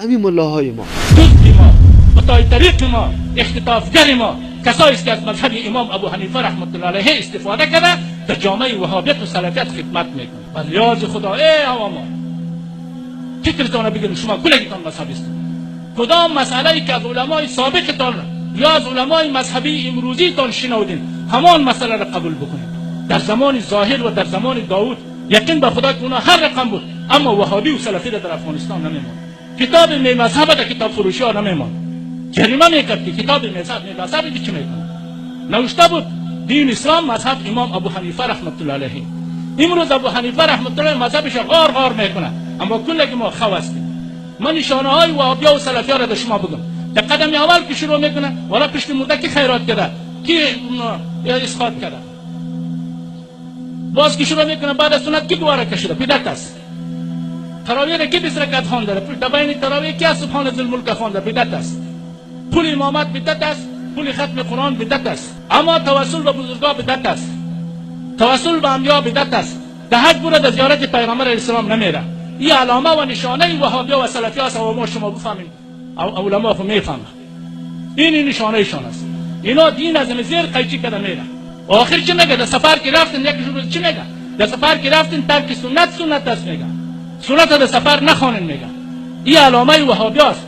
همین ملاهای ما، دزد ما، قطاع طریق ما، اختطافگر ما، کسایی است که از مذهب امام ابو حنیفه رحمت الله علیه استفاده کرده، در جامعه وهابیت و سلفیت خدمت میکنه. بر لیاز خدا ای عواما، فکرتان بگیرید، شما کلگیتان مذهبی است. کدام مسئله ای که از علمای سابقتان یا از علمای مذهبی امروزیتان شنودین، همان مسئله را قبول بکنید. در زمان ظاهر و در زمان داوود یقین به خدا که اونا هر رقم بود، اما وهابی و سلفی را در افغانستان نمیماند. کتاب می مذهب در کتاب فروشی ها نمیماند، جریمه میکرد که کتاب مذهب چی میکنه. نوشته بود دین اسلام مذهب امام ابو حنیفه رحمت الله علیه. امروز ابو حنیفه رحمت الله مذهبش غار غار میکنه، اما کلگی ما خو هستیم. من نشانه های وهابی و سلفی را در شما بگم. در قدم اول که شروع میکنه، والا پشت مرده کی خیرات کرده، کی اسقاط کرده، باز که شروع میکنه بعد از سنت کی دواره کشیده، بدعت است. تراویح را کی 20 رکعت خوانده، در بین تراویح کی سبحان ذی الملک خوانده، بدعت است. پول امامت بدعت است، پول ختم قرآن بدعت است، اما توسل به بزرگا بدعت است، توسل به انبیا بدعت است. در حج بوره در زیارت پیغمبر علیه السلام نمیره. این علامه و نشانه وهابی و سلفی است و ما شما بفهمیم، علما خو میفهمه این نشانه ایشان است. اینا دین از زیر قیچی کرده میره. آخر چی میگه؟ در سفر که رفتن یک روز چی میگه؟ در سفر که رفتن ترک سنت سنت است میگه، سنت در سفر نخوانن میگه. این علامه وهابی است.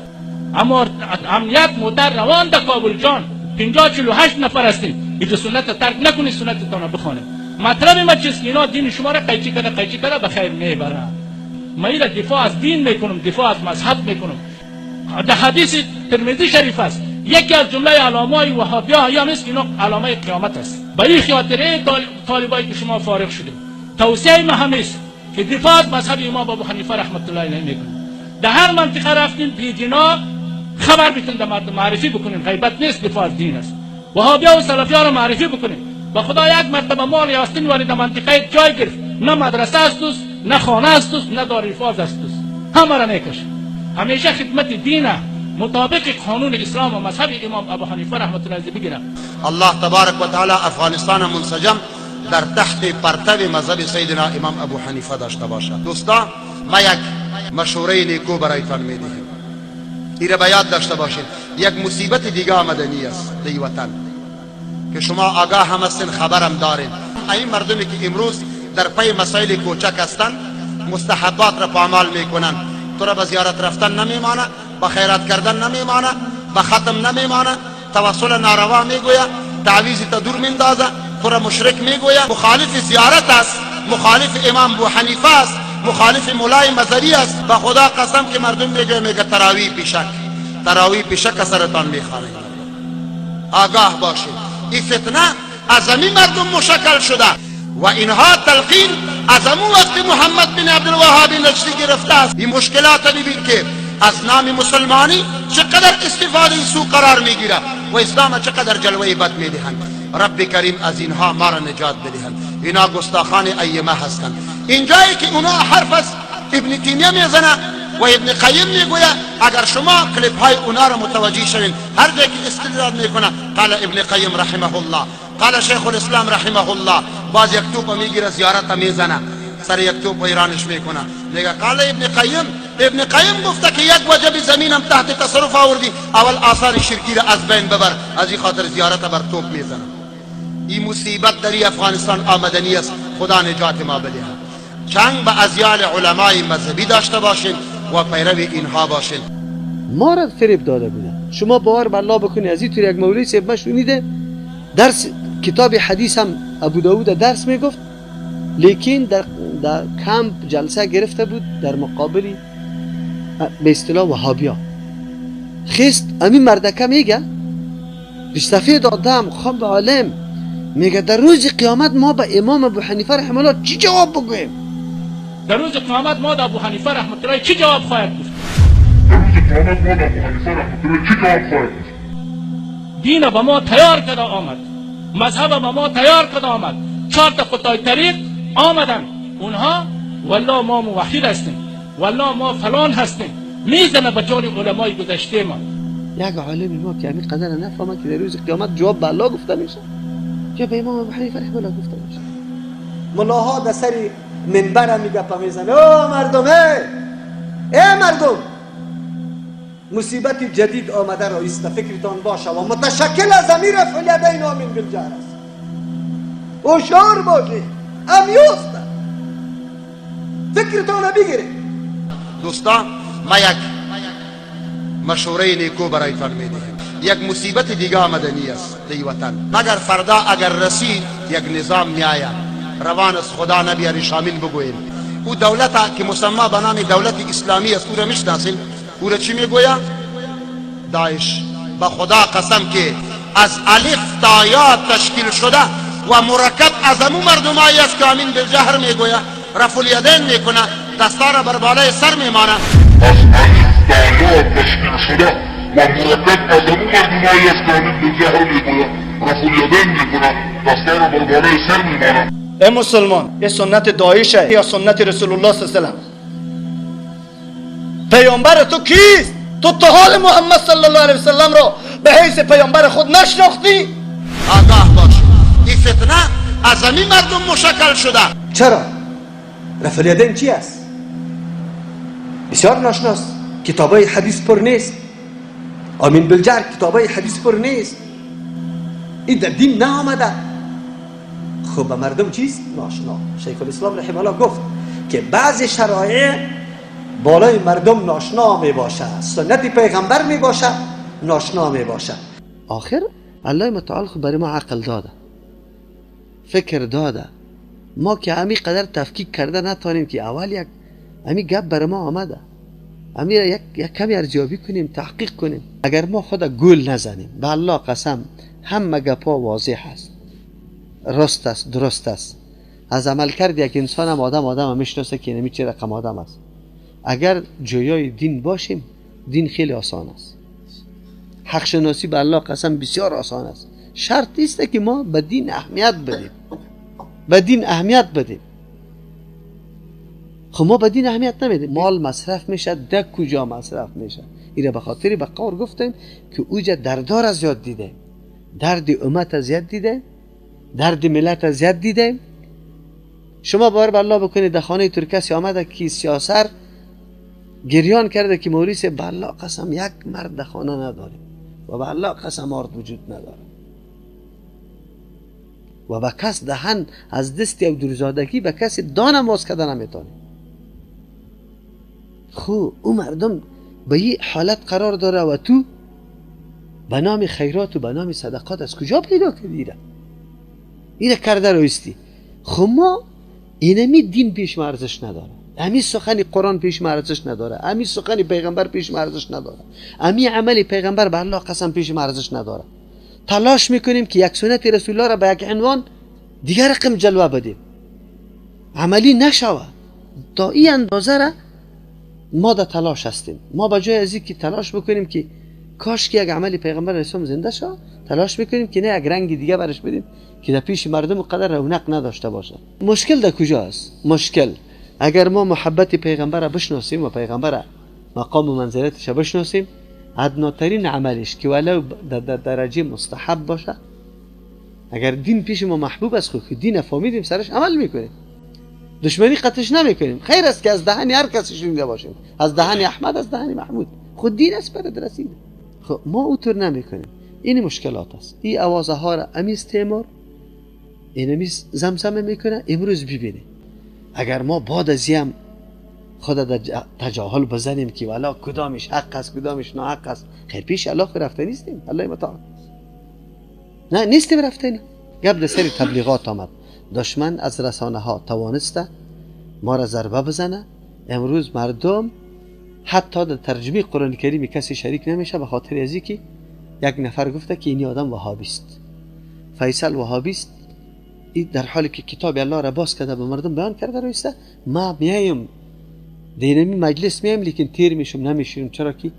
اما امنیت موتر روان در کابل جان 50-48 نفر هستیم، اینجا سنت ترک نکنید، سنتتان بخوانید. مطلب ما چیست؟ اینا دین شما را قیچی کرده قیچی کرده به خیر میبره. ما اینا دفاع از دین میکنم، دفاع از مذهب میکنم. در حدیث ترمذی شریف است، یکی از جمله علامای وهابی ها یا نیست که اینا علامه قیامت است. به این خاطر طالبایی که شما فارغ شدید، توصیه ما هم است که دفاع از مذهب امام ابو حنیفه رحمت الله علیه میکنیم. در هر منطقه رفتیم بیدینا خبر بتون، در مردم معرفی بکنیم، غیبت نیست، دفاع از دین است. وهابی و سلفی ها رو معرفی بکنیم. به خدا یک مرتبه مال یاستین ولی در منطقه جای گرفت، نه مدرسه است، نه خانه است، نه دارالفاظ است، همه را میکشه. همیشه خدمت دین مطابق قانون اسلام و مذهب امام ابو حنیفه رحمت الله علیه بگیرم. الله تبارک و تعالی افغانستان منسجم در تحت پرتو مذهب سیدنا امام ابو حنیفه داشته باشد. دوستان، ما یک مشوره نیکو برایتان میدهیم، ایره به یاد داشته باشید. یک مصیبت دیگه آمدنی است در وطن که شما آگاه هم هستین، خبرم دارین. این مردمی که امروز در پی مسائل کوچک هستند، مستحبات را پامال میکنن، تو را به زیارت رفتن نمیمانه، به خیرات کردن نمیمانه، به ختم نمیمانه، توسل ناروا میگوید، تعویذ تا دور میندازه، تو را مشرک میگوید، مخالف زیارت است، مخالف امام ابو حنیفه است، مخالف مولای مزری است. به خدا قسم که مردم میگه، میگه تراویح پیشک، تراویح پیشک سرتان میخوانه. آگاه باشید، این فتنه از همین مردم مشکل شده و اینها تلقین از همون وقت محمد بن عبدالوهاب نجدی گرفته است. این مشکلات ببین که از نام مسلمانی چقدر استفاده سو قرار میگیره و اسلام چقدر جلوه بد میدهند. رب کریم از اینها ما را نجات بدهند. اینا گستاخان ایمه هستند. اینجایی که اونا حرف از ابن تیمیه میزنه و ابن قیم میگوید، اگر شما کلیپ های اونا را متوجه شوین، هر جایی که استدلال میکنه قال ابن قیم رحمه الله، قال شیخ الاسلام رحمه الله، باز یک توپ میگیره زیارت میزنه سر یک توپ ایرانش میکنه، میگه قال ابن قیم. ابن قیم گفته که یک وجب زمینم تحت تصرف آوردی، اول آثار شرکی را از بین ببر، از این خاطر زیارت بر توپ میزنه. این مصیبت در افغانستان آمدنی است، خدا نجات ما بدهد. چنگ به ازیال علمای مذهبی داشته باشین و پیرو اینها باشین. ما را فریب داده بودن. شما باور به الله بکنی، از این طور یک مولوی صاحب شنیده درس کتاب حدیث هم ابو داود درس میگفت، لیکن در کمپ جلسه گرفته بود در مقابل به اصطلاح وهابیا. خیست امین مردکه میگه سفید آدم خواب عالم، میگه در روز قیامت ما به امام ابو حنیفه رحمه الله چی جواب بگوییم؟ در روز قیامت ما به ابو حنیفه رحمت الله چی جواب خواهد گفت؟ در روز قیامت ما به ابو حنیفه رحمت الله چی جواب خواهد گفت؟ دین به ما تیار کرده آمد، مذهب به ما تیار کرده آمد، 4 تا قطاع طریق آمدن اونها، والله ما موحد هستیم، والله ما فلان هستیم، میزنه به جان علمای گذشته ما. یک عالم ما که همین قدر نفهمه که در روز قیامت جواب به الله گفته میشه یا به امام ابو حنیفه رحمه الله گفته میشه. ملاها در سر منبر هم گپ میزنه، او مردم، ای مردم، مصیبت جدید آمده را ایست فکرتان باشه و متشکل از امیر رفع الیدین آمین بالجهر است. هوشیار باشید، امیوست فکرتان بگیرید. دوستان، ما یک مشوره نیکو برایتان میدهیم. یک مصیبت دیگه آمدنی است دی وطن، مگر فردا اگر رسید یک نظام میآید روان از خدا نبیاری شامل بگوییم. او دولت که مسمى به نام دولت اسلامی است او را میشناسیم، او را چی میگوید؟ داعش. به خدا قسم که از الف تا یا تشکیل شده و مرکب از امو مردمایی است که آمین بالجهر میگوید، رفع الیدین میکنه، دستا را بر بالای سر میمانه. از الف تا یا تشکیل شده و مرکب از امو مردمایی است که آمین بالجهر میگوید، رفع الیدین میکنه، دستا را بر بالای سر میمانه. ای مسلمان، ای سنت داعش یا سنت رسول الله صلی الله علیه و سلم؟ پیامبر تو کیست؟ تو تا حال محمد صلی الله علیه و سلم را به حیث پیامبر خود نشناختی؟ آگاه باش، این فتنه از همین مردم مشکل شده. چرا؟ رفع الیدین چی است؟ بسیار ناشناس، کتابای حدیث پر نیست. آمین بالجهر کتابای حدیث پر نیست. این در دین نآمده. خب به مردم چیست؟ ناشنا. شیخ الاسلام رحمه الله گفت که بعضی شرایع بالای مردم ناشنا می باشه، سنت پیغمبر می باشه، ناشنا می باشه. آخر الله متعال خب برای ما عقل داده، فکر داده، ما که همی قدر تفکیک کرده نتانیم که اول یک همی گپ برای ما آمده، همی را یک کمی ارزیابی کنیم، تحقیق کنیم. اگر ما خود گول نزنیم، به الله قسم همه گپا واضح است، راست است، درست است. از عمل کرد یک انسان هم آدم هم میشناسه که نمی چه رقم آدم است. اگر جویای دین باشیم، دین خیلی آسان است. حق شناسی به الله قسم بسیار آسان است. شرط نیست که ما به دین اهمیت بدیم، به دین اهمیت بدیم. خب ما به دین اهمیت نمیدیم. مال مصرف میشه، ده کجا مصرف میشه؟ ایره به خاطری به قور گفتیم که اوجا دردار از یاد دیده، درد امت از یاد دیده، درد ملت از یاد دیده. شما باور به الله بکنید در خانه ترکسی آمده که سیاسر گریان کرده که موریس به الله قسم یک مرد در خانه نداریم و به الله قسم آرد وجود نداره و به کس دهن از دست او درزادگی به کسی دانم باز کرده نمیتونه. خب او مردم به این حالت قرار داره و تو به نام خیرات و به نام صدقات از کجا پیدا کردی ایره کرده رویستی؟ خب ما اینمی دین پیش ما ارزش نداره، امی سخن قرآن پیش ما ارزش نداره، امی سخن پیغمبر پیش ما ارزش نداره، امی عمل پیغمبر به الله قسم پیش ما ارزش نداره. تلاش میکنیم که یک سنت رسول الله را به یک عنوان دیگر رقم جلوه بدیم، عملی نشوه. تا این اندازه را ما در تلاش هستیم. ما به جای از اینکه تلاش بکنیم که کاش که یک عمل پیغمبر اسلام زنده شد، تلاش میکنیم که نه یک رنگ دیگه برش بدیم که در پیش مردم قدر رونق نداشته باشه. مشکل در کجاست؟ مشکل اگر ما محبت پیغمبر را بشناسیم و پیغمبر مقام و منزلتش را بشناسیم، ادناترین عملش که ولو در درجه مستحب باشه، اگر دین پیش ما محبوب است، خب دین فهمیدیم سرش عمل میکنیم، دشمنی قطعش نمیکنیم. خیر است که از دهن هر کسی شنیده باشیم، از دهن احمد، از دهن محمود، خود دین است برد رسید. خب ما اوتر نمیکنیم. این مشکلات است. این آوازه ها را امی استعمار اینمی زمزمه میکنه. امروز ببینید اگر ما بعد از هم خود در تجاهل بزنیم که والا کدامش حق است کدامش ناحق است، خیر پیش الله رفته نیستیم. الله متعال نه نیستیم رفتنی. گپ در سر تبلیغات آمد. دشمن از رسانه ها توانسته ما را ضربه بزنه. امروز مردم حتی در ترجمه قرآن کریم کسی شریک نمیشه به خاطر از اینکه یک نفر گفته که این آدم وهابی است، فیصل وهابی است. این در حالی که کتاب الله را باز کرده به مردم بیان کرده رویسته، ما میایم دینمی مجلس میایم لیکن تیر میشم نمیشیم. چرا که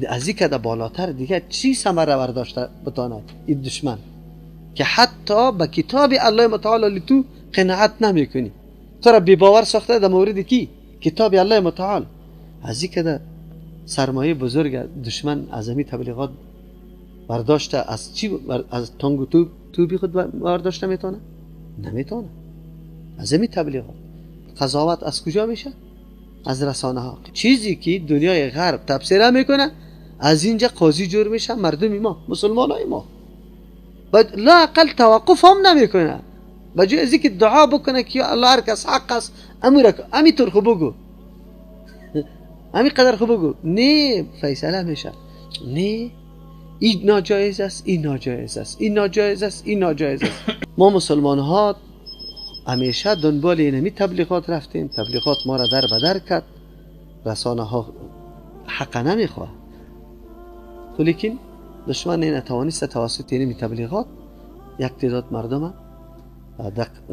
از این که بالاتر دیگه چی ثمره برداشته بتانه این دشمن که حتی به کتاب الله متعال تو قناعت نمیکنی، تو را بی باور ساخته در مورد کی؟ کتاب الله متعال. از این که سرمایه بزرگ دشمن از همین تبلیغات برداشته، از چی؟ از تانگ و توبی خود برداشته میتونه؟ نمیتونه. از همین تبلیغات. قضاوت از کجا میشه؟ از رسانه ها. چیزی که دنیای غرب تبصره میکنه از اینجا قاضی جور میشه مردمی ما، مسلمان های ما. بعد لااقل توقف هم نمیکنه، بجای از اینکه دعا بکنه که یا الله هر کس حق است امورک امی طور خو بگو، امی قدر خو بگو، نه فیصله میشه، نه این ناجایز است، این ناجایز است، این ناجایز است، این ناجایز است. ما مسلمان ها همیشه دنبال اینمی تبلیغات رفتیم، تبلیغات ما را در بدر کرد، رسانه ها حق نمیخواه، ولیکن دشمن این توانست توسط اینمی تبلیغات یک تعداد مردم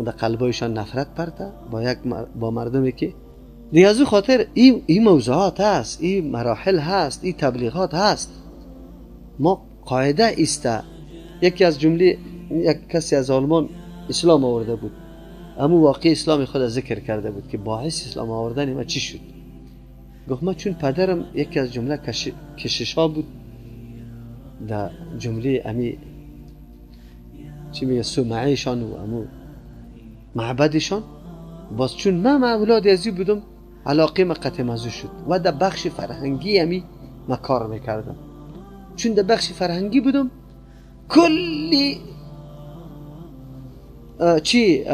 در قلبایشان نفرت پرده با یک با مردمی که دیگه از او خاطر این موضوعات هست، این مراحل هست، این تبلیغات هست. ما قاعده ایسته. یکی از جمله یک کسی از آلمان اسلام آورده بود، اما واقع اسلام خود ذکر کرده بود که باعث اسلام آوردن ما چی شد. گفت ما چون پدرم یکی از جمله کششا بود در جمله امی چی میگه صومعهشان و امو معبدشان، باز چون من اولاد ازی بودم علاقه ما قطع مزو شد و در بخش فرهنگی امی ما کار میکردم. چون در بخش فرهنگی بودم کلی چی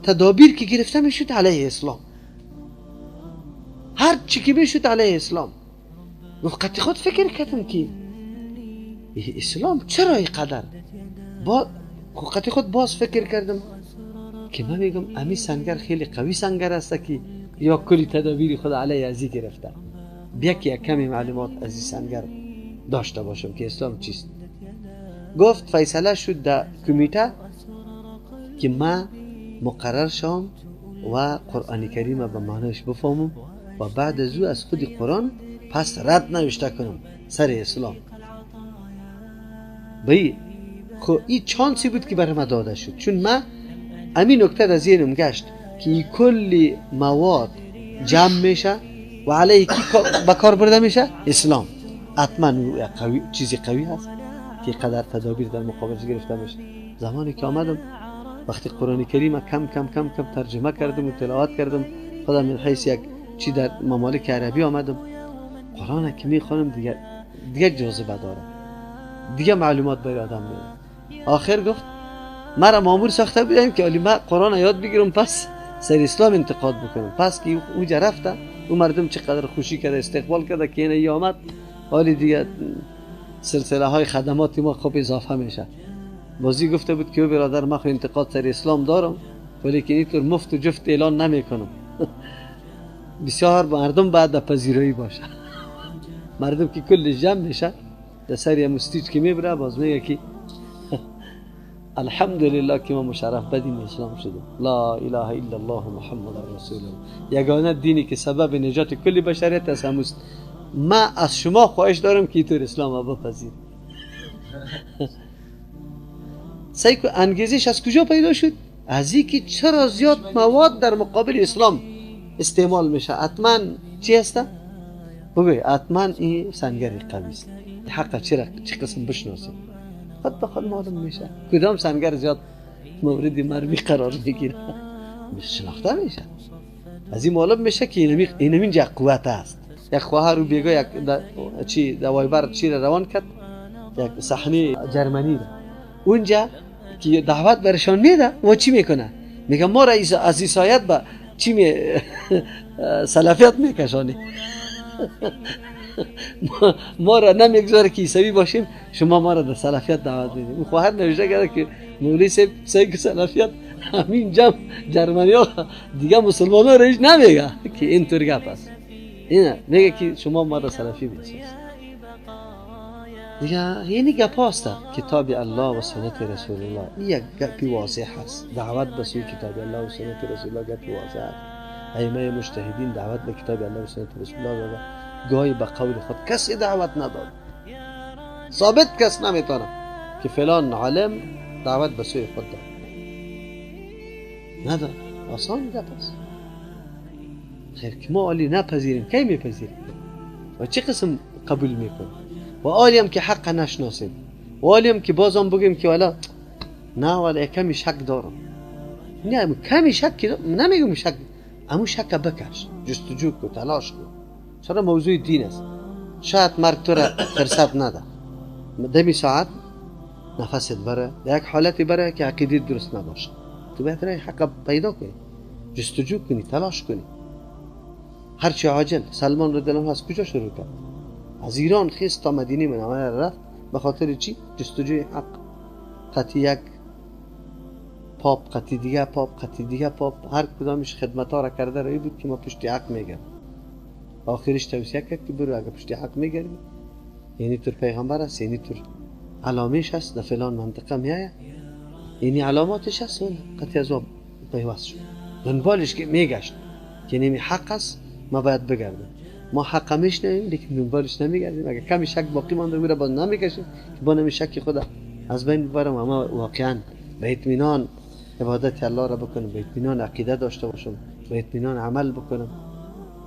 تدابیر که گرفته میشد علیه اسلام، هر چی که میشد علیه اسلام. گفت قطع خود فکر کردم که اسلام چرا اینقدر با قطع خود باز فکر کردم که من میگم امی سنگر خیلی قوی سنگر است که یا کلی تدابیر خود علیه ازی گرفته، بیا که یک کمی معلومات از این سنگر داشته باشم که اسلام چیست. گفت فیصله شد در کمیته که من مقرر شم و قرآن کریم به معنیش بفهمم و بعد از او از خود قرآن پس رد نوشته کنم سر اسلام. بی خب این چانسی بود که برای من داده شد، چون من همین نکته در ذهنم گشت که این کلی مواد جمع میشه و علیه کی به کار برده میشه؟ اسلام. حتما قوی، چیزی قوی هست که قدر تدابیر در مقابلش گرفته میشه. زمانی که آمدم وقتی قرآن کریم کم کم کم کم ترجمه کردم و تلاوت کردم، خودم من حیث یک چی در ممالک عربی آمدم، قرآن که میخوانم دیگه جاذبه داره، دیگه معلومات برای آدم میده. آخر گفت مرا مامور ساخته بودم که علی من قرآن یاد بگیرم پس سر اسلام انتقاد بکنم. پس که اونجا رفته او مردم چقدر خوشی کرده استقبال کرده که اینه آمد، حالی دیگه سلسله های خدمات ما خوب اضافه میشه. بازی گفته بود که او برادر من خو انتقاد سر اسلام دارم ولی که اینطور مفت و جفت اعلان نمیکنم. بسیار مردم بعد در پذیرایی باشه، مردم که کل جمع میشه در سر یه مستیج که میبره باز میگه که الحمدلله که ما مشرف به دین اسلام شدیم، لا اله الا الله محمد رسول الله، یگانه دینی که سبب نجات کل بشریت است هموست. ما از شما خواهش دارم که اینطور اسلام را بپذیرید. سعی کن انگیزش از کجا پیدا شد؟ از اینکه چرا زیاد مواد در مقابل اسلام استعمال میشه. حتما چی هست؟ بگوی حتما این سنگر قوی است. حق چرا چه قسم بشناسیم؟ خود به خود معلوم میشه کدام سنگر زیاد مورد مرمی قرار میگیره، شناخته میشه. از این معلوم میشه که اینمی اینجا قوت است. یک خواهر رو بیگا یک چی دوایبر چی را روان کرد، یک صحنه جرمنی را اونجا که دعوت برشان میده و چی میکنه؟ میگه ما را از عیسایت به چی می سلفیت میکشانی، ما را نمیگذاره که عیسوی باشیم، شما ما را در سلفیت دعوت میدیم. اون خواهر نوشته کرده که مولوی صاحب سعی سلفیت همین جمع جرمنی ها دیگه مسلمان ها را هیچ نمیگه که اینطور گپ است، اینه میگه که شما ما را سلفی میسازید. دیگه یعنی گپ هاست. کتاب الله و سنت رسول الله این یک گپی واضح هست. دعوت به سوی کتاب الله و سنت رسول الله گپی واضح است. ائمه مجتهدین دعوت به کتاب الله و سنت رسول الله داده، گاهی به قول خود کسی دعوت نداد، ثابت کس نمیتونه که فلان عالم دعوت به سوی خود داد، نداد. آسان گپ است. خیر که ما عالی نپذیریم کی میپذیریم و چه قسم قبول میکنیم؟ و عالی هم که حق نشناسیم، و عالی هم که بازم بگیم که والا نه والا کمی شک دارم، نه کمی شک نمیگم شک، امو شک بکش. جستجو کن، تلاش کن. چرا موضوع دین است. شاید مرگ تو را فرصت نده، دمی ساعت نفست بره در یک حالتی بره که عقیده درست نباشه. تو باید راه حق پیدا کنی، جستجو کنی، تلاش کنی. هرچی عاجل. سلمان رضی الله عنه از کجا شروع کرد؟ از ایران خیست تا مدینه منوره رفت. به خاطر چی؟ جستجوی حق. قطعی یک پاپ، قطعی دیگه پاپ، قطعی دیگه پاپ، هر کدامش خدمت ها را کرده رایی بود که ما پشت حق میگردیم. آخرش توصیه کرد که برو اگه پشت حق میگردی، یعنی تور پیغمبر است، یعنی تور علامهش هست، در فلان منطقه میایه، یعنی علاماتش هست. قطعی از او پیوست شد، دنبالش که میگشت که نمی حق است، ما باید بگردم. ما حق میشنویم لیکن دنبالش نمیگردیم. اگه کمی شک باقی مانده بود باز نمیکشیم که با نمی شک خدا از بین ببرم. اما واقعا به اطمینان عبادت الله را بکنم، به اطمینان عقیده داشته باشم، به اطمینان عمل بکنم.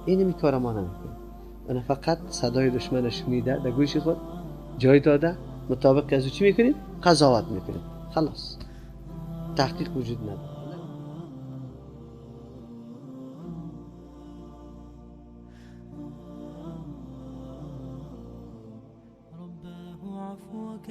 این می کار ما نمیکنیم. انا فقط صدای دشمن شنیده در گوش خود جای داده، مطابق از چی میکنیم؟ قضاوت میکنیم. خلاص، تحقیق وجود نداره. عفوك.